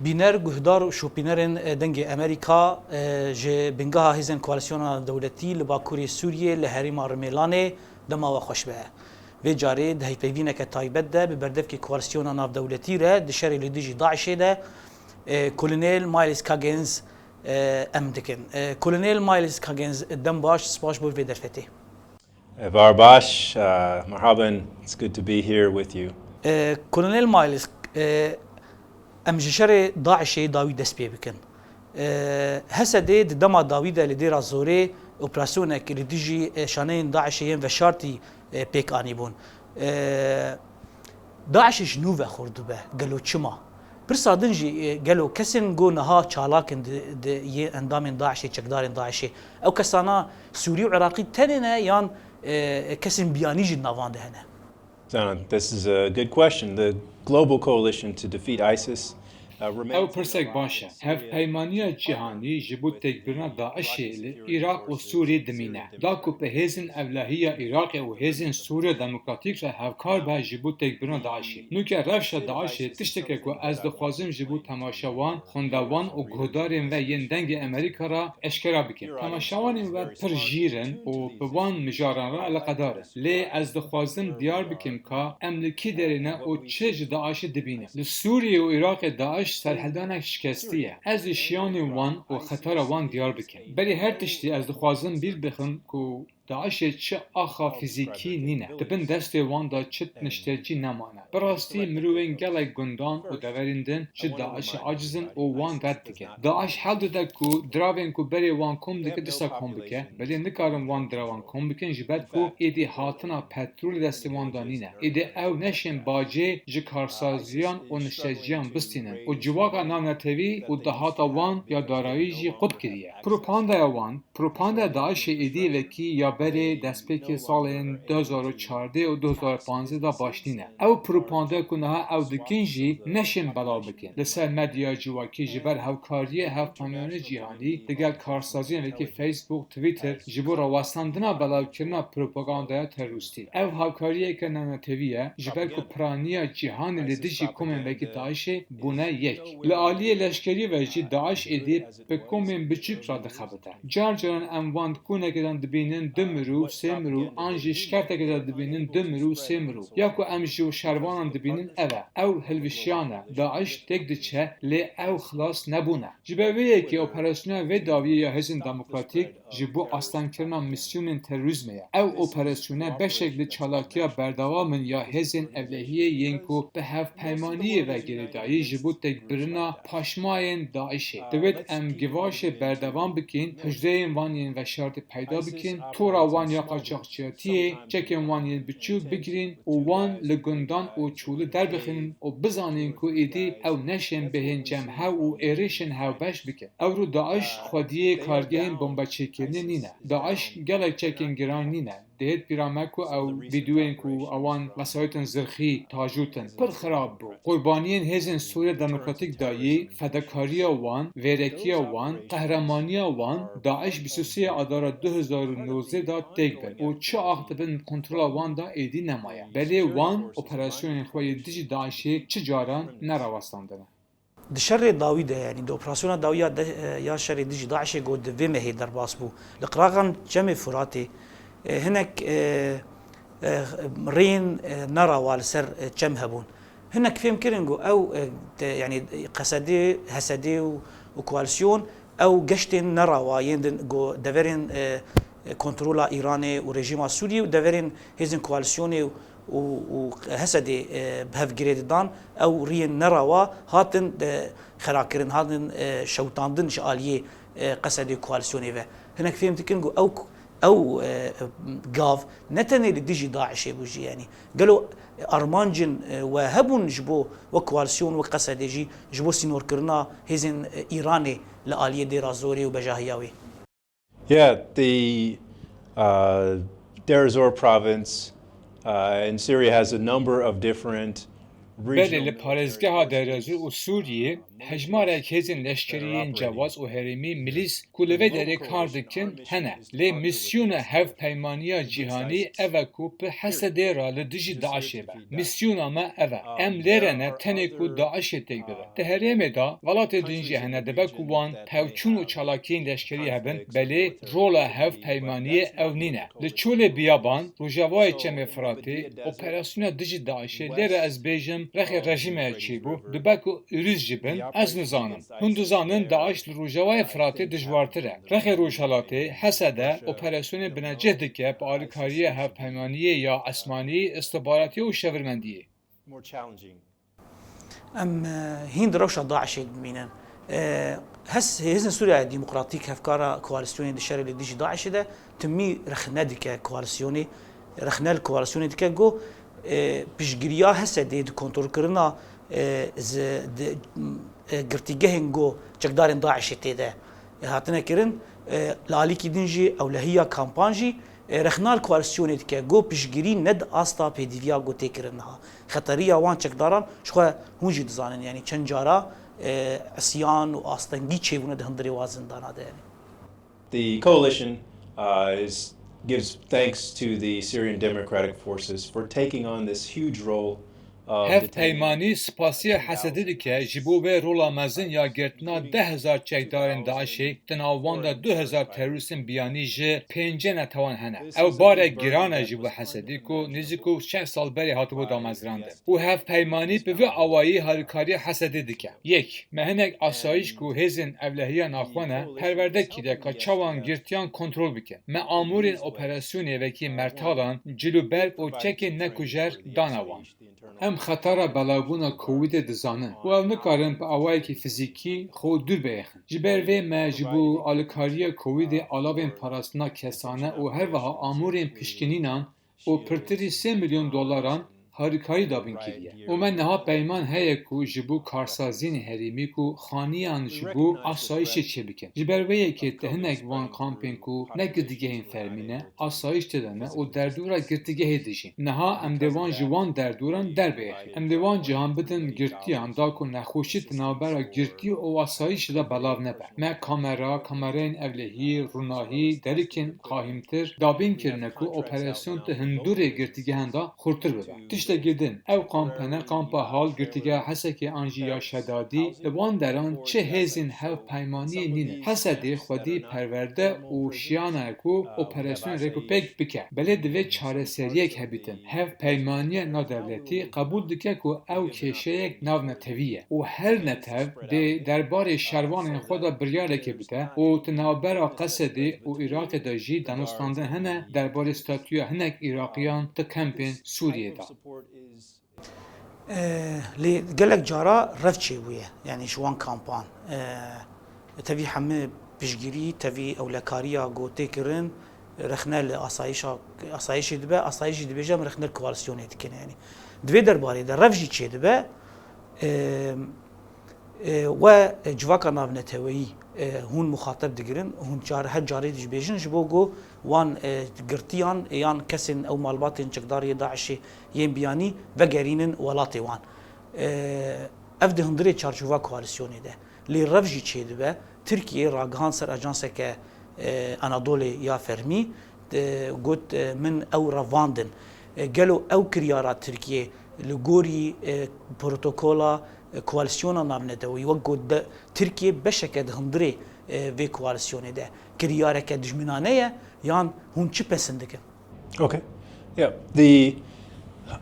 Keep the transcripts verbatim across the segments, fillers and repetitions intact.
Bîner, guhdar û şopînerên, e, Dengê Amerîka, e, ji bingeha hêzên koalîsyona dewletî li Bakurê Sûriyê li herêma Rimêlanê dema we xweş be. Vê carê di hevpeyvîneke taybet de bi berdevkê koalîsyona navdewletî re di şerê li dijî DAIŞê de, e, Kolonel Miles Coggins, e, em dikin. E, Kolonel Miles Coggins, dem baş, spas bo vê derfetê. Evar baş, uh, merhaben, it's good to be here with you. E, Kolonel Miles, e, em ji şerê DAIŞê dawî dest pê bikin. E, Hesedê di dema dawî de li Dêra Zorê operasyonek li dijî, e, şaneyên DAIŞê yên veşartî, e, pêk anîbûn. E, DAIŞ ji nû ve xurt dibe, gelo çima? Pirsa din jî, e, gelo kesên ku niha çalak in di, di yê endamên DAIŞê, çekdarên DAIŞê, ew kesana Sûrî û Iraqî tenê ne yan, e, kesên biyanî jî di navan de hene? Zanon, this is a good question. The Global Coalition to Defeat ISIS, uh, remains. Ew pirsek baş e. Hevpeymaniya cîhanî ji bo têkbirina DAIŞê li Iraq û Sûriyê dimîne. Da ku bi hêzên ewlehiya Iraqê û hêzên Sûriya Demokratîk re hevkar be ji bo têkbirina DAIŞê. Nûke rewşa DAIŞê tişteke ku ez dixwazim ji bo temaşewan, xwendewan û guhdarên ve yên Dengê Amerîka re eşkera bikim. Temaşewanên we pir jîr in û bi wan mijaran re eleqedar in. Lê ez dixwazim diyar bikim ka em li kî derê ne û çi ji DAIŞê dibînin. Li Sûriyê û Iraqê DAIŞ serhildanek şikestî ye. Ez ê şiyanên wan û xetara wan diyar bikim. Berî her tiştî ez dixwazim bîr bixim ku DAIŞê çi axa fîzîkî nîne. Di bin destê wan de çi niştecî nemane. Bi rastî mirovên gelek gundan û deverên din ji DAIŞê aciz in û wan red dikin. DAIŞ hewl dide ku diravên ku berê wan kom dike dîsa kom bike, belê nikarin wan dirawan kom bikin ji ber ku êdî hatina petrolê destê wan de nîne. Êdî ew neşên bacê ji karsaziyan û nişteciyan bistînin û civaka navnetewî û dahata wan ya darayî jî qut kiriye. Propagandaya wan, propagandaya DAIŞê êdî vekî ya berê destpêkê salên du hezar û çardeh û du hezar û panzdeh de baş nîne. Ew propagandaya ku niha ew dikin jî neşên belav bikin. Li ser medya civakî ji ber hevkariyê hevpeymanê cîhanî digel karsaziyên wekî Facebook, Twitter ji bo rawestandina belavkirina propagandaya terorîstî. Ev hevkariyeke navnetewî ye, ji ber ku piraniya cîhanê li dijî komên wekî DAIŞê bûne yek. Li aliyê leşkerî ve jî DAIŞ êdî bi komên biçûk re dixebite. Car caran em wan di konekê de dibînin du mirov, sê mirov, an jî şkertekê de dibînin du mirov, sê mirov. Ya ku em ji şervanan dibînin ev e. Ew hilweşiyan e. DAIŞ têk diçe, lê ew xilas nebûne. Ji ber vê yekê operasyona vê dawiyê ya Hêzên Demokratîk ji bo astengkirina mîsyonên terorîzmê ye. Ew operasyone beşek li çalakiya berdewam in ya hêzên ewlehiyê yên ku bi hevpeymaniyê ve girêdayî ji bo têkbirina paşmayên DAIŞê. Divêt em givaşê berdewam bikin, hucreyên wan yên veşartî peyda bikin, tora wan ya qaçaxçiyatiyê, çekên wan yên biçûk bigirîn û wan li gundan û çolî derbixînin û bizanîn ku êdî ew neşên bihên cem hev û êrişên hevbeş bikin. Ewro DAIŞ xwediyê kargehên bombeçêkirinê nîne. DAIŞ gelek çekên giran nîne. Dihêt bîra me ku ew vîdeoyên ku ewan wesayîtên zirxî tajûtin pir xirab bû. Qurbaniyên Hêzên Sûriya Demokratîk dayî, fedakariya wan, zêrekiya wan, qehremaniya wan, DAIŞ bîst û sê Adara du hezar û nozdeh de têk bin û çi ax di bin kontrola wan de êdî nemaye. Belê wan operasyonên xwe yê dijî DAIŞê çi caran nerawestandine. Di şerê dawî de, yanî di operasyona dawî ya de, ya şerê dijî DAIŞê ku di vê mehê derbas bû, li qiraxan Çemê Furatê, e, hinek, e, e, rêyên, e, nerawa li ser, e, çem hebûn. Hinek fêm kirin ku ew, e, te, yanî Qesedê, Hesedê û, û koalîsyon ew geştên nerawa yên din ku deverên, e, e, kontrola Îranê û rejîma Sûriyê û deverên hêzên koalîsyonê û, û, û Hesedê, e, bi hev girê didan, ew riyên nerawa hatin, e, xerakirin, hatin, e, şewitandin ji aliyê, e, Qesedê û koalîsyonê ve. Hinek fêm dikin ku ew, ew, e, gav ne tenê li dijî DAIŞê bû jî, yanî gelo armancên, e, we hebûn ji bo wek koalîsyon, wek Qesedê jî ji bo sînorkirina hêzên, e, Îranê li aliyê Dêra Zorê û bejahiya wê? Yeah, the, uh, Deir ez-Zor province, uh, in Syria has a number of different Belê, li parêzgeha Deyrezor û Sûriyê hejmarek hêzên leşkerî yên cewaz û herêmî, milîs, ku li vê derê kar dikin, hene. Lê mîsyona hevpeymaniya cîhanî ev e ku bi Hesedê re li dijî DAIŞê be. Mîsyona me ev e. Em lê re ne tenê ku DAIŞê têk bibe. Di herêmê de welatê din jî hene, dibe ku wan pevçûn û çalakiyên leşkerî hebin, belê rola hevpeymaniyê ew nîne. Li Çolê Biyaban, rojavayê Çemê Firatê, operasyona dijî DAIŞê, lê re ez bêjim, rexê rejîmê çêbû, dibe ku ûrûs jî bin, ez nizanim. Hûn dizanin DAIŞ li rojavayê Firatê dijwartir e. Rexê Rojhelatê, Hesede, operasyonê binecih dike bi alîkariya hevpeymaniyê ya esmanî, istihbaratiyê û şevirmendiyê. Em e, hîn di rewşa DAIŞê dimînin. E, hes, Hêzên Sûriya Demokratîk, hevkara koalîsyonê di şerê li dijî DAIŞê de, timî rexne dike koalîsyonê, rexne li koalîsyonê dike, got, e, piştgiriya Hesedê di kontrolkirina, e, zi-, di, e, girtîgehên ku çekdarên DAIŞê tê de, e, hatine kirin, e, li alîkî din jî ewlehiya kampan jî, e, rexna li koalîsyonê dike, got piştgirî ne di asta pêdîviya ku tê kirin niha. Xeteriya wan çekdaran ji xwe hûn jî dizanin, yanî çend cara, e, isyan û astengî çêbûne di hundirê wan zindana de, yanî. The coalition uh, is, gives thanks to the Syrian Democratic Forces for taking on this huge role of detaining. Hevpeymanî spasiya Hesedê dike ji bo vê rola mezin ya girtina deh hezar çekdarên DAIŞê, di nav wan de du hezar terorîstên biyanî ji pêncî netewan hene. Ew barek giran e ji bo Hesedê ku nêzîk û şeş sal berê hatibû damezrandin. Û hevpeymanî bi vî awayî harîkariya Hesedê dike. Yek, me hinek asayîş ku hêzên ewlehiya naxwe ne, perwerde kiriye ka çawan girtiyan kontrol bikin. Me amûrên operasyonê wekî mertalan, cilûberg û çekên nekujer dane wan. Em xetara belavbûna Covidê dizanin û ew nikarin bi awayekî fizîkî xwe dûr biêxin. Ji ber vê me ji bo alîkariya Covidê alavên parastina kesane û her wiha amûrên pişkinînan û pirtirî sê milyon dolaran harîkarî dabîn kiriye. Û me niha peyman heye ku ji bo karsaziyên herêmî ku xaniyan ji bo asayişê çêbikin. Ji ber vê yekê di hinek van kampên ku ne girtîgehên fermî ne, asayîş tê de ne û derdora girtîgehê dijîn. Niha em dê wan ji wan derdoran derbêxin. Em dê wan cihan bidin girtiyan da ku nexweşî di navbera girtî û asayişê de belav nebe. Me kamera, kamerayên ewlehî, rûnahî, derikên qahîmtir dabîn kirine ku operasyon di hindurê girtîgehan de xurtir bibe. Tiştekî din, ew kamp hene, kampa Hal, girtîgeha Hesekê an jî ya Şedadî, li wan deran çi hêzên hevpeymaniyê nîne. Hesedê xwedî perwerde û şiyana ye ku operasyonê rêkûpêk bike. Belê divê çareseriyek hebîtin. Hevpeymaniya navdewletî qebûl dike ku ew kêşeyek navnetewî ye û her netew dê derbarê şervanên xwe de biryarekê bide û di navbera Qesedê û Iraqê de jî danûstandin hene derbarê statûya hinek Iraqiyan di kempên Sûriyê de. E, lê gelek cara rev çêbûye, yanî ji wan kampan. E, tevî hemî piştgirî, tevî ewlekariya ku tê kirin, rexne li asayişa, asayişê dibe, asayişî dibêje em rexne li koalîsyonê dikin. Yanî di vê derbarê de rev jî çêdibe, e, e, we civaka navneteweyî, e, hûn muxateb digirin, hûn car, her carê dibêjin ji bo ku wan, e, girtiyan yan kesên ew malbatên çekdariyê DAIŞê yên biyanî vegerînin welatê wan. E, ev di hundirê çarçova koalîsyonê de. Lê rev jî çêdibe. Tirkiye ragihand ser ajanseke, e, Anadolê ya fermî, e, got, e, min ew revandin. E, gelo ew kiryara Tirkiye li gorî, e, protokola, e, koalîsyona navneteweyî, wek got de, Tirkiye beşeke di hundirê, e, vê koalîsyonê de kiryareke dijminane ye, yan hûn çi pesind dikin? Okay. Yeah. The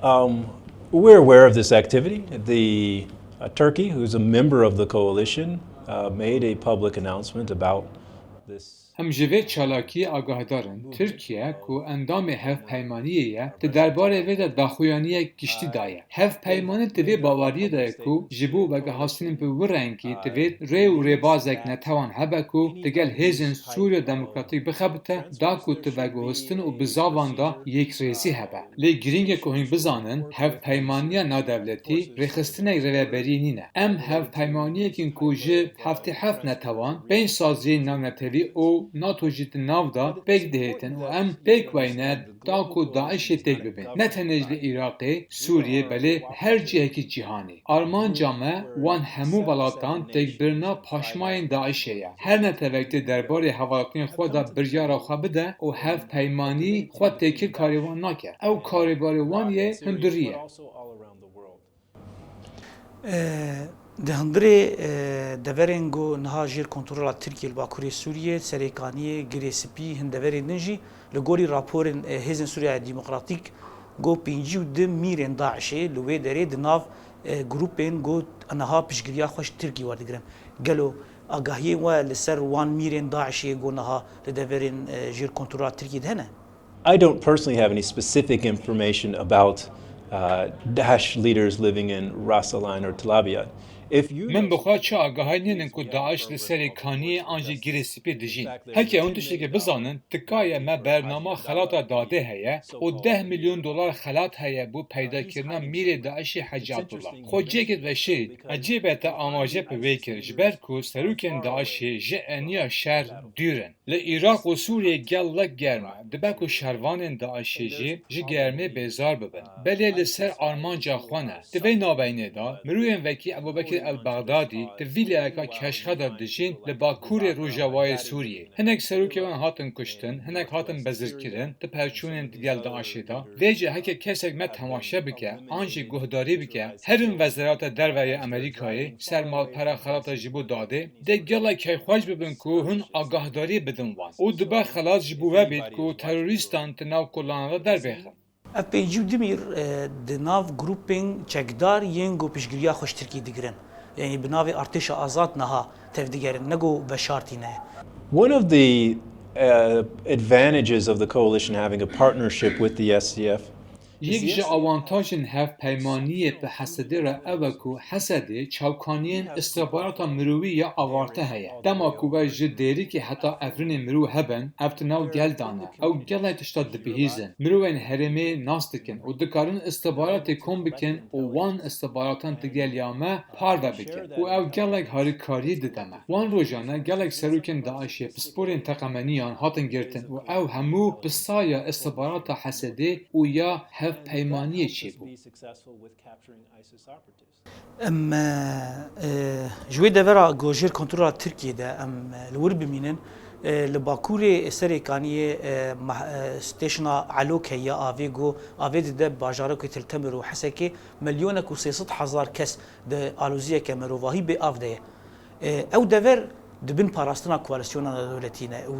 um, we're aware of this activity. The uh, Turkey, who's a member of the coalition, uh, made a public announcement about this. Em ji vê çalakiyê agahdar in. Tirkiye, ku endamê hevpeymaniyê ye, di derbarê vê de daxuyaniyek giştî daye. Hevpeymanî di vê baweriyê de ye ku ji bo veguhastinên bi wî rengî divê rê û rêbazek netewan hebe ku digel hêzên Sûriya Demokratîk bixebite, da ku tu veguhastin û bizavan de yekrêzî hebe. Lê girîng e ku hûn bizanin, hevpeymaniya navdewletî rêxistinek rêveberiyê nîne. Em hevpeymaniyekîn ku ji heftê heft netewan, pênc saziyên navnetewî û NATO jî di nav de pêk dihêtin û em pêk weyne da ku DAIŞê têk bibin. Ne tenê ji li Iraqê, Sûriyê, belê her cihekî cîhanê. Armanca me wan hemû welatan têkbirina paşmayên DAIŞê ye. Her netewek dê derbarê hevaltinên xwe de biryara xwe bide û hevpeymanî xwe têkil karê wan nake. Ew karê barê wan yê hundirî ye. Di hundirê deverên ku niha jêr kontrola Tirkiyê li Bakurê Sûriyê, Serê Kaniyê, Girê Spî, hin deverên din jî li gorî raporên Hêzên Sûriya Demokratîk ku pêncî û du mîrên DAIŞê li wê derê di nav grûpên ku niha piştgiriya xwe ji Tirkiyê werdigirin. Gelo agahiyên we li ser wan mîrên DAIŞê ku niha li deverên jêr kontrola Tirkiyê de hene? I don't personally have any specific information about uh, Daesh leaders living in Ras Al Ain or Tel Abyad. If you Min bi xwe çi agahî nînin ku DAIŞ li Serê Kaniyê an jî Girê Spî dijîn. Heke hûn tiştekî bizanin, dikaye me bernama xelata dadê heye û deh milyon dolar xelat heye bo peydakirina mîrê DAIŞê Hecî Abdullah. Xwe cêkê veşêrît, ecêb e te amaje bi wê kir, ji ber ku serokên DAIŞê ji eniya şer dûr in. Li Iraq û Sûriyê gelek germ e. Dibe ku şervanên DAIŞê jî ji germê bêzar bibin. Belê li ser armanca xwe ne. Di vê navbeynê de, miroyên wekî Ebûbekir El-Bexdadî di vîlayeka keşxe de dijîn li bakurê rojavayê Sûriyê. Hinek serokê wan hatin kuştin, hinek hatin bezirkirin di perçûnên digel DAIŞê de. Vê cihekê kesek me temaşe bike, an jî guhdarî bike, herin Wezareta Derve ya Amerîkayê ser malpera xelata ji bo dadê, dê gelek keyfxweş bibin ku hûn agahdarî bidin wan û dibe xelat ji bo we bît ku terorîstan di nav kolana de derbêxin. Ev pêncî û du mîr di nav grûpên çekdar yên ku piştgiriya xwe ji Tirkiyê digirin, yanî bi navê Artêşa Azad niha tevdigerin, ne ku veşartî ne. One of the uh, advantages of the coalition having a partnership with the S D F Yek ji awantajên hevpeymaniyê bi Hesedê re ew e ku Hesedê çavkaniyên îstixbarata mirovî ya avarte heye. Dema ku we ji dêrikê heta evrinê mirov hebin, ev di nav gel de ne. Ew gelek tişta dibihîzin. Mirovên herêmê nas dikin û dikarin îstixbaratê kom bikin û wan îstixbaratan digel ya me parve bikin û ew gelek harîkarî dide me. Wan rojan e gelek serokên DAIŞê, pisporên teqemeniyan hatin girtin û ew hemû bi saya îstixbarata Hesedê û ya hevpeymaniyê çêbû. Em ji wê devera ku jêr kontrola Tirkiyê de em li wir bimînin, li bakurê Serê Kaniyê stêşna Elok heye ya avê ku avê dide bajarokê Til Temir û Hesekê milyonek û sê sed hezar kes di aloziyeke mirovahî bê av de ye. Ew dever di bin parastina koalîsyona navdewletî ne û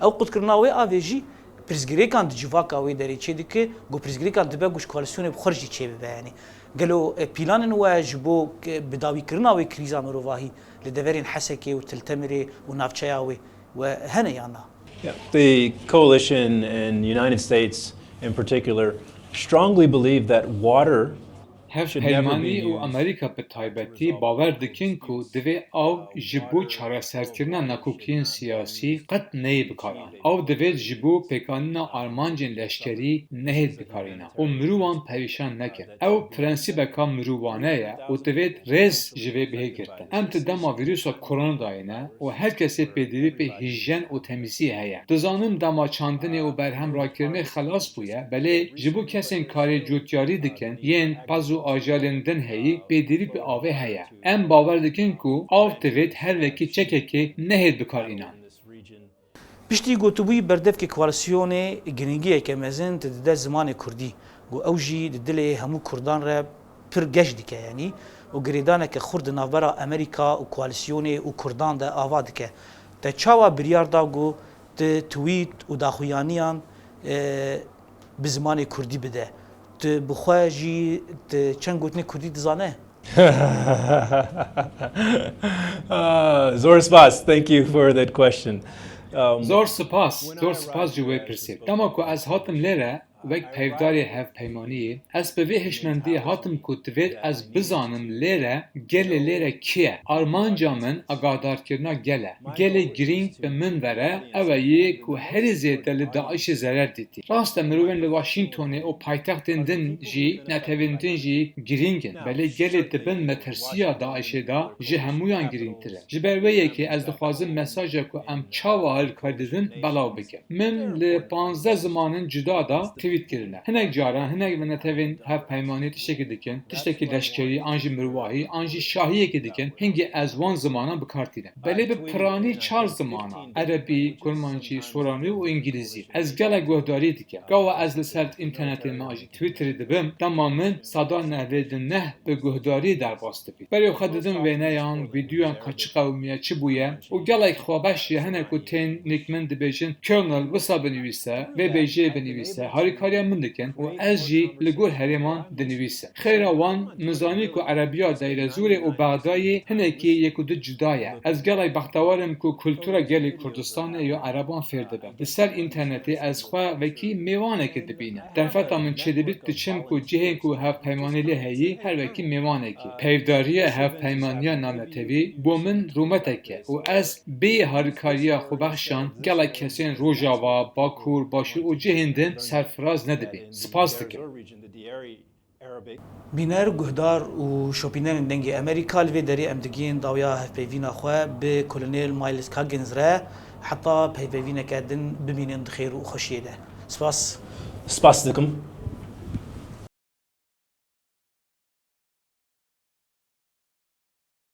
ew qutkirina wê avê jî pirsgirêkan di civaka wê derê çêdike, ku pirsgirêkan dibe ku ji koalîsyonê bi xwe re jî çêbibe. Yanî gelo planên we ji bo bidawîkirina wê krîza mirovahî li deverên Hesekê û Til Temirê û navçeya wê we hene yan na? Yeah. The coalition and United States in particular strongly believe that water Hevpeymanî û Amerîka bi taybetî bawer dikin ku divê av ji bo çareserkirina nakokiyên siyasî qet neyê bikaranîn. Av divêt ji bo pêkanîna armancên leşkerî nehêt bikarîna û mirovan perîşan neke. Ew prensîbeka mirovane ye û divêt rêz ji vê bihê girtin. Em di dema vîrusa koronadayê ne û her kesê pêdivî pê hîjen û temîziyê heye. Dizanim dema çandinê û berhemrakirinê xelas bûye, belê ji bo kesên karê cotyarî dikin yên pez û ajalên din heyî pêdivî pê avê heye. Em bawer dikin ku av divêt her wekî çekekê nehêt bikarînan. Piştî gotibûyî berdevkê koalîsyonê giringiyeke mezin dide zimanê kurdî, ku ew jî di dilê hemû kurdan re pir geş dike, yanî û girêdaneke xurt di navbera Amerîka û koalîsyonê û kurdan de ava dike. Te çawa biryar da ku tu tweet û daxuyaniyan bi zimanê kurdî bide? Tu bi xwe jî tu çend gotinê kurdî dizane? Ah, zor spas. Thank you for that question. Um, Zor spas, zor spas ji wê pirsê. Dema ku ez hatim lêre, Wek peyvdarê hevpeymaniyê, ez bi vê hişmendiyê hatim ku divêt ez bizanim lêre gelê lêre kê ye. Armanca min agahdarkirina gel e. Gelê girîng bi min ve re ew e yê ku herî zêde li DAIŞê zerer dîtî. Rast e, mirovên li Washingtonê û paytextên din jî, netewên din jî girîng in. Belê gelê di bin metirsiya DAIŞê de ji hemûyan girîngtir e. Ji ber wê yekê ez dixwazim mesaja ku em çawa harîkarî didin belav bikim. Min li panzdeh zimanên cuda de tweet kirine. Hinek caran, hinek bi netewên hevpeymanî tiştekî dikin, tiştekî leşkerî, an jî mirovahî, an jî şahiyekê dikin, hingî ez wan zimanan bi kar tînim. Belê bi piranî çar zimanan, erebî, kurmancî, soranî û îngilîzî. Ez gelek guhdarî dikim. Gawa ez li ser înternetê me jî Twitterê dibim, dema min seda nehvê di neh bi guhdarî derbas dibî. Berê xwe didin wêneyan, vîdyoyan ka çi qewimiye, çi bûye û gelek xwebeş jî hene ku tên nêk min dibêjin, Colonel, wisa binivîse, vê bêjê binivîse, harîkariya min dikin û ez jî li gor herêman dinivîsim. Xêra wan, min zanî ku erebiya Deyrezûrê û Bexdayê hinekî yek û du cuda ye. Ez gelek bextewar im ku kultura gelê Kurdistanê ya ereban fêr dibim. Li ser înternetê ez xwe wekî mêwanekê dibînim. Derfeta min çêdibît diçim ku cihên ku hevpeymanî lê heyî her wekî mêwanekî. Peyvdariya hevpeymaniya navnetewî bo min rûmetek e û ez bê harîkariya xwebexşan gelek kesên Rojava, Bakur, Başûr û cihên din serfiraz nedibîm. Spas dikim. Bîner, guhdar û şopînerên Dengê Emerîka, li vê derê em digihên dawiya hevpeyvîna xwe bi Kolonel Miles Coggins re. Heta peyvevîneke din bimînin di xêr û xweşiyê de. Spas. Spas dikim.